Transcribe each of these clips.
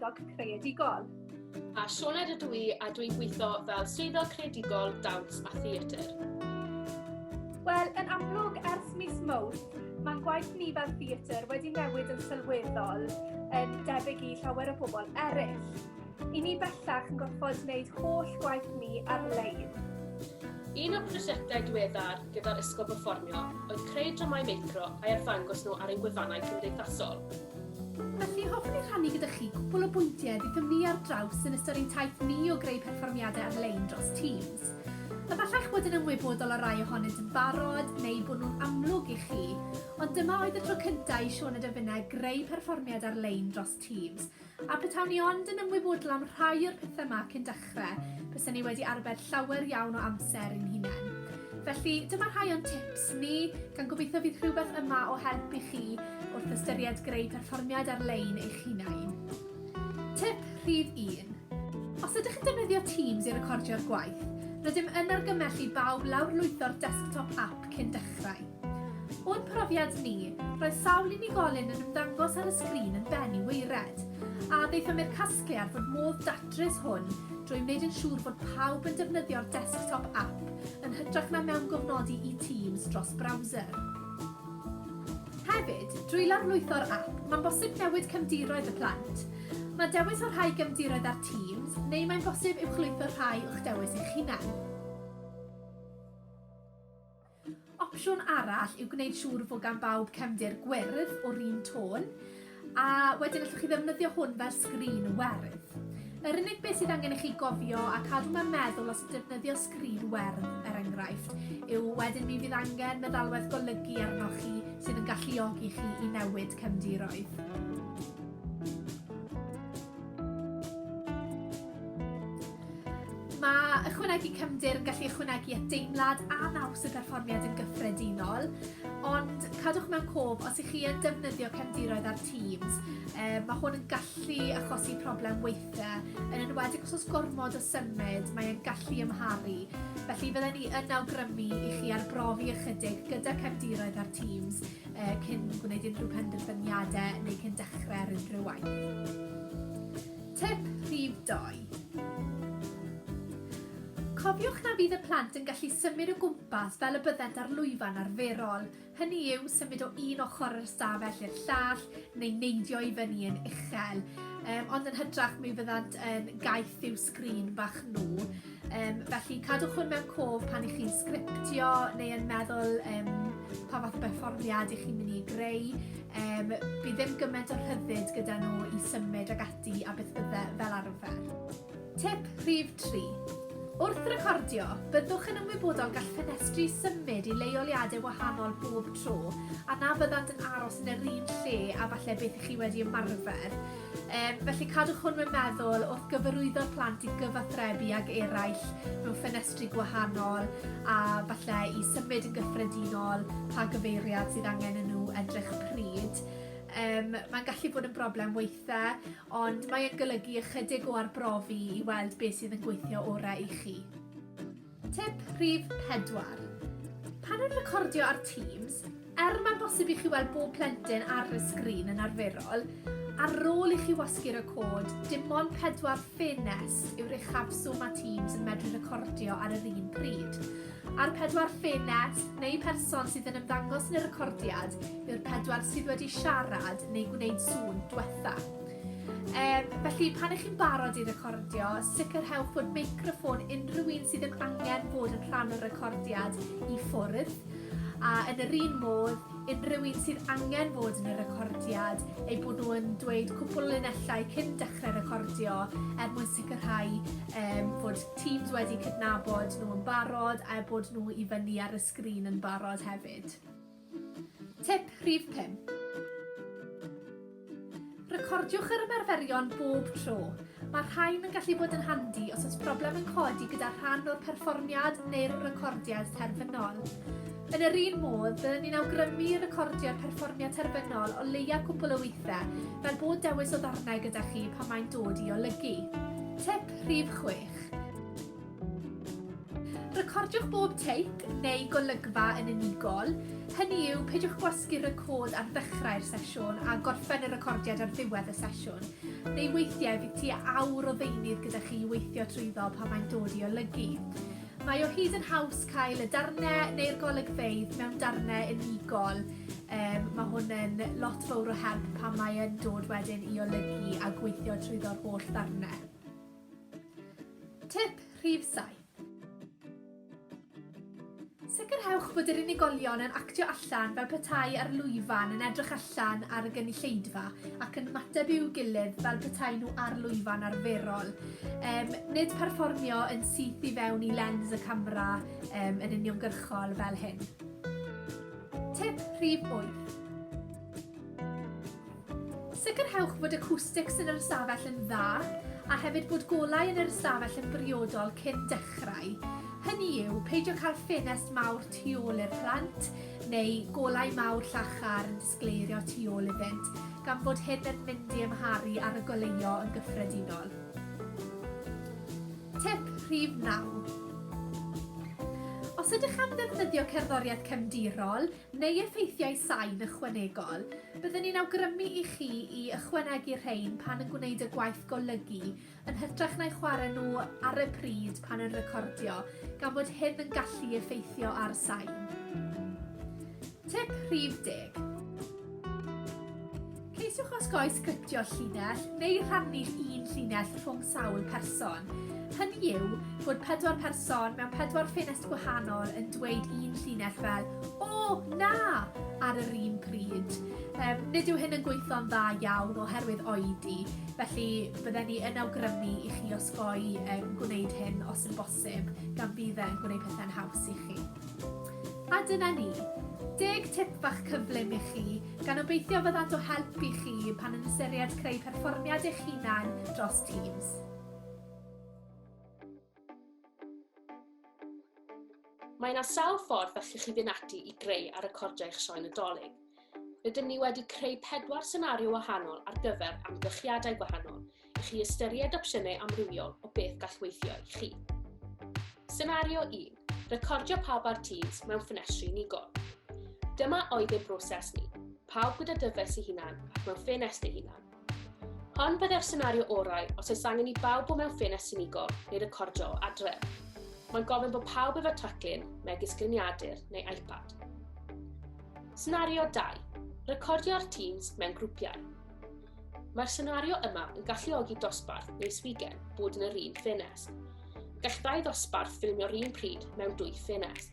Swyddog Creadigol. A Sioned ydw i a dwi'n gweithio fel Swyddog Creadigol Dawns a Theatr. Wel, yn amlwg ers mis Mawrth, mae'n gwaith ni fel theatr wedi newid yn sylweddol, yn debyg i llawer o bobl eraill. I ni bellach yn gorfod wneud holl gwaith ni ar-lein. Un o'r prosiectau diweddar gyda'r Ysgol Berfformio oedd creu dramâu meicro a'i arddangos nhw ar ein gwefannau cymdeithasol. Felly, hoffwn i rhannu gyda chi cwpwl o bwyntiau ddaethom ni ar draws yn ystod ein taith ni o greu perfformiadau ar-lein dros Teams. Efallai eich bod yn ymwybodol o rai ohonynt yn barod, neu bod nhw'n amlwg i chi, ond dyma oedd y tro cyntaf i Sioned a finnau greu perfformiad ar-lein dros Teams, A petawn i ond yn ymwybodol am rhai o'r pethau 'ma cyn dechrau, bysen ni wedi arbed llawer iawn o amser i'n hunain. Felly, dyma rhai o'n tips ni, gan gobeithio fydd rhywbeth yma o help i chi wrth ystyried greu perfformiad ar-lein eich hunain. Tip rhif 1. Os ydych yn defnyddio Teams i recordio'r gwaith, rydym yn argymell i bawb lawrlwytho'r desktop app cyn dechrau. O'n profiad ni, roedd sawl unigolyn yn ymddangos ar y sgrin yn ben i waered, a ddaethom i'r casgliad fod modd datrys hwn drwy wneud yn siŵr fod pawb yn defnyddio'r desktop app yn hytrach na mewngofnodi i Teams dros browser. Hefyd, drwy lawrlwytho'r app, mae'n bosib newid cefndiroedd y plant. Mae dewis o rhai gefndiroedd ar Teams, neu mae'n bosib uwchlwytho rhai o'ch dewis eich hunain. Opsiwn arall yw gwneud siŵr fod gan bawb cefndir gwyrdd o'r un tôn, a wedyn allwch chi ddefnyddio hwn fel sgrin werdd. Yr unig beth sydd angen i chi gofio a cadw mewn meddwl os ydych defnyddio sgrin werdd, er enghraifft, yw wedyn mi fydd angen meddalwedd golygu arnoch chi sydd yn galluogi chi i newid cefndiroedd. Mae ychwanegu cefndir yn gallu ychwanegu at deimlad a naws y perfformiad yn gyffredinol, ond cadwch mewn cof os ych chi yn defnyddio cefndiroedd ar Teams, um, mae hwn yn gallu achosi problem weithiau, yn enwedig os oes gormod o symud, mae e'n gallu ymharu. Felly fydden ni yn awgrymu i chi arbrofi ychydig gyda cefndiroedd ar Teams uh, cyn gwneud unrhyw penderfyniadau neu cyn dechrau ar unrhyw waith. Tip rhif 2. Cofiwch na fydd y plant yn gallu symud o gwmpas fel y byddent ar lwyfan arferol, hynny yw, symud o un ochr yr ystafell i'r llall neu neidio i fyny yn uchel, um, ond yn hytrach mi fyddant yn gaeth i'w sgrin bach nhw. Um, felly cadwch hwn mewn cof pan ych chi'n sgriptio neu yn meddwl um, pa fath o berfformiad ych chi'n mynd i greu. Um, bydd ddim gymaint o rhyddid gyda nhw i symud ag ati a beth bydde fel arfer. Tip rhif 3. Wrth recordio, byddwch yn ymwybodol gall ffenestri symud i leoliadau wahanol bob tro a na fyddant yn aros yn yr un lle a falle beth ych chi wedi ymarfer. Um, felly cadwch hwn mewn meddwl wrth gyfarwyddo'r plant i gyfathrebu ag eraill mewn ffenestri gwahanol a falle i symud yn gyffredinol pa gyfeiriad sydd angen yn nhw edrych pryd. Um, mae'n gallu bod yn broblem weithiau, ond mae'n golygu ychydig o arbrofi i weld beth sydd yn gweithio orau i chi. Tip rhif 4. Pan yn recordio ar Teams, er mae'n bosib i chi weld bob plentyn ar y sgrin yn arferol, ar ôl i chi wasgu'r record, dim ond pedwar ffenest yw'r uchafswm mae Teams yn medru recordio ar yr un pryd. A'r pedwar ffenest neu person sydd yn ymddangos yn y recordiad yw'r pedwar sydd wedi siarad neu gwneud sŵn dwetha. Um, felly, pan ych chi'n barod i recordio, sicrhewch fod meicroffon unrhyw un sydd ddim angen fod yn rhan o'r recordiad i ffwrdd. A yn yr un modd, unrhyw un sydd angen fod yn y recordiad, eu bod nhw yn dweud cwpl o linellau cyn dechrau recordio er mwyn sicrhau um, fod Teams wedi cydnabod nhw yn barod a bod nhw i fyny ar y sgrin yn barod hefyd. Tip rhif 5. Recordiwch yr ymarferion bob tro. Mae'r rhain yn gallu bod yn handi os oes problem yn codi gyda rhan o'r perfformiad neu'r recordiad terfynol. Yn yr un modd, byddwn ni'n awgrymu recordio'r perfformiad terfynol o leia cwpl o weithiau, fel bod dewis o ddarnau gyda chi pan mae'n dod i olygu. Tip rhif 6. Recordiwch bob take neu golygfa yn unigol, hynny yw, peidiwch gwasgu record ar ddechrau'r sesiwn a gorffen y recordiad ar ddiwedd y sesiwn, neu weithiau fydd tua awr o ddeunydd gyda chi i weithio trwyddo pan mae'n dod i olygu. Mae o hyd yn haws cael y darnau neu'r golygfeydd mewn darnau unigol. Um, mae hwn yn lot fawr o help pan mae yn dod wedyn i olygu a gweithio trwyddo'r holl ddarnau. Tip rhif 7. Sicrhewch bod yr unigolion yn actio allan fel petai ar lwyfan yn edrych allan ar y gynulleidfa ac yn ymateb i'w gilydd fel petai nhw ar lwyfan arferol. Um, nid perfformio yn syth i fewn i lens y camera um, yn uniongyrchol fel hyn. Tip rhif 8. Sicrhewch fod acoustics yn yr ystafell yn dda a hefyd bod golau yn yr ystafell yn briodol cyn dechrau. Hynny yw, peidio cael ffenest mawr tu ôl i'r plant neu golau mawr llachar yn disgleirio tu ôl iddynt, gan fod hyn yn mynd i amharu ar y goleuo yn gyffredinol. Tip rhif 9. Os ydych am ddefnyddio cerddoriaeth cefndirol, neu effeithiau sain ychwanegol, byddwn ni'n awgrymu i chi i ychwanegu rhein pan yn gwneud y gwaith golygu, yn hytrach na'u chwarae nhw ar y pryd pan yn recordio, gan fod hyn yn gallu effeithio ar sain. Tip rhif deg. Ceisiwch osgoi sgriptio llinell neu rhannu un llinell rhwng sawl person. Hynny yw, bod pedwar person mewn pedwar ffenest gwahanol yn dweud un llinell fel 'O, na! ar yr un pryd. Um, nid yw hyn yn gweithio'n dda iawn oherwydd oedi, felly bydden ni yn awgrymu i chi osgoi um, gwneud hyn os yn bosib, gan bydd e'n gwneud pethau'n haws i chi. A dyna ni. Deg tip bach cyflym i chi, gan obeithio fyddant o help i chi pan yn ystyried creu perfformiad eich hunan dros Teams. Mae yna sawl ffordd allwch chi fynd ati i greu a recordio eich sioe Nadolig. Rydym ni wedi creu pedwar senario wahanol ar gyfer amgylchiadau gwahanol, i chi ystyried opsiynau amrywiol o beth gall weithio i chi. Senario 1. Recordio pawb ar Teams mewn ffenestri unigol. Dyma oedd ein broses ni. Pawb gyda dyfais ei hunan ac mewn ffenest ei hunan. Hon byddai'r senario orau os oes angen i bawb bod mewn ffenest unigol neu recordio o adref. Mae'n gofyn bod pawb efo taclun, megis gliniadur neu iPad. Senario 2. Recordio ar Teams mewn grwpiau. Mae'r senario yma yn galluogi dosbarth neu swigen bod yn yr un ffenest. Gall ddau ddosbarth ffilmio'r un pryd mewn dwy ffenest.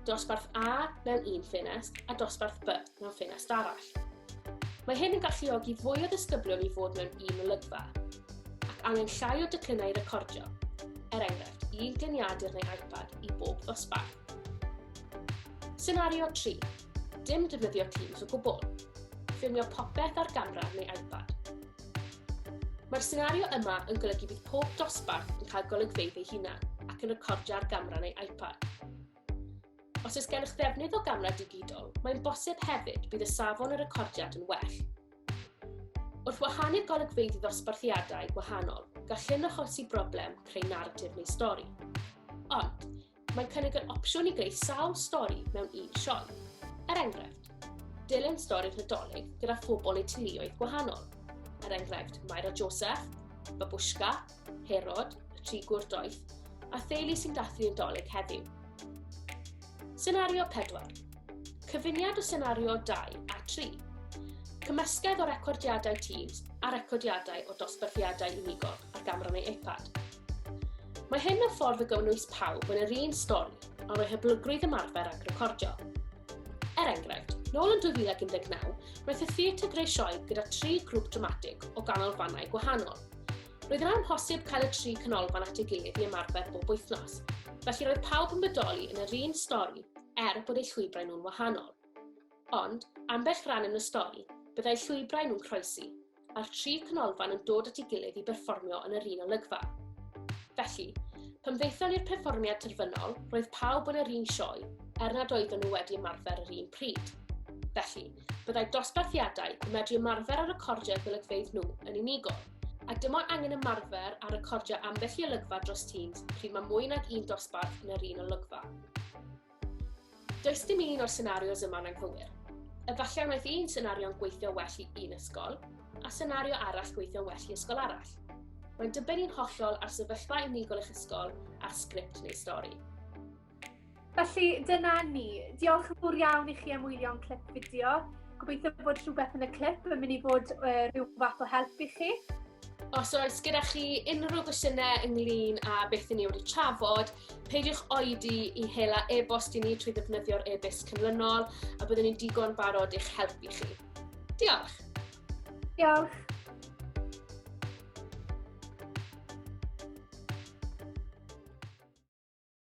Dosbarth A mewn un ffenest a dosbarth B mewn ffenest arall. Mae hyn yn galluogi fwy o ddisgyblion i fod mewn un olygfa, ac angen llai o declynnau recordio, er enghraifft, un gliniadur neu iPad i bob ddosbarth. Senario 3. Dim defnyddio Teams o gwbl. Ffilmio popeth ar gamera neu iPad. Mae'r senario yma yn golygu bydd pob dosbarth yn cael golygfeydd ei hunan ac yn recordio ar gamera neu iPad. Os oes gennych ddefnydd o gamera digidol, mae'n bosib hefyd bydd y safon y recordiad yn well. Wrth wahanu'r golygfeydd i ddosbarthiadau gwahanol, gall hyn achosi broblem creu naratif neu stori. Ond, Mae'n cynnig yr opsiwn i greu sawl stori mewn un sioe. Er enghraifft, dilyn stori'r Nadolig gyda phobl eu teuluoedd gwahanol. Er enghraifft, Mair a Joseph, Babushka, Herod, y tri gwr doeth, a theulu sy'n dathlu Nadolig heddiw. Senario 4. Cyfuniad o senario 2 a 3. Cymysgedd o recordiadau Teams a recordiadau o dosbarthiadau unigol ar gamera neu iPad. Mae hyn yn ffordd o gynnwys pawb yn yr un stori, ond rhoi hyblygrwydd ymarfer ac recordio. Er enghraifft, nôl yn 2019, wnaeth y theatr greu sioe gyda tri grŵp dramatig o ganolfannau gwahanol. Roedd yn amhosib cael y tri canolfan at ei gilydd i ymarfer bob wythnos, felly roedd pawb yn bodoli yn yr un stori er bod eu llwybrau nhw'n wahanol. Ond, ambell ran yn y stori, byddai llwybrau nhw'n croesi, a'r tri canolfan yn dod at ei gilydd i berfformio yn yr un olygfa. Felly, pan ddaethon i'r perfformiad terfynol, roedd pawb yn yr un sioe, er nad oedden nhw wedi ymarfer yr un pryd. Felly, byddai dosbarthiadau yn medru ymarfer a recordio golygfeydd nhw yn unigol. A dim ond angen ymarfer a recordio ambell i olygfa dros Teams pryd mae mwy nag un dosbarth yn yr un olygfa. Does dim un o'r senarios yma'n anghywir. Efallai wnaeth un senario'n gweithio well i un ysgol, a senario arall gweithio'n well i ysgol arall. Mae'n dibynnu'n hollol ar sefyllfa unigol eich ysgol a'r sgript neu stori. Felly, dyna ni. Diolch yn fawr iawn i chi am wylio'n clip fideo. Gobeithio bod rhywbeth yn y clip yn mynd i fod rhyw fath o help i chi. Os oes gyda chi unrhyw gwestiynau ynglyn â beth ni wedi trafod, peidiwch oedi i hela e-bost i ni trwy ddefnyddio'r e-byst canlynol a byddwn ni'n digon barod i'ch helpu chi. Diolch! Diolch!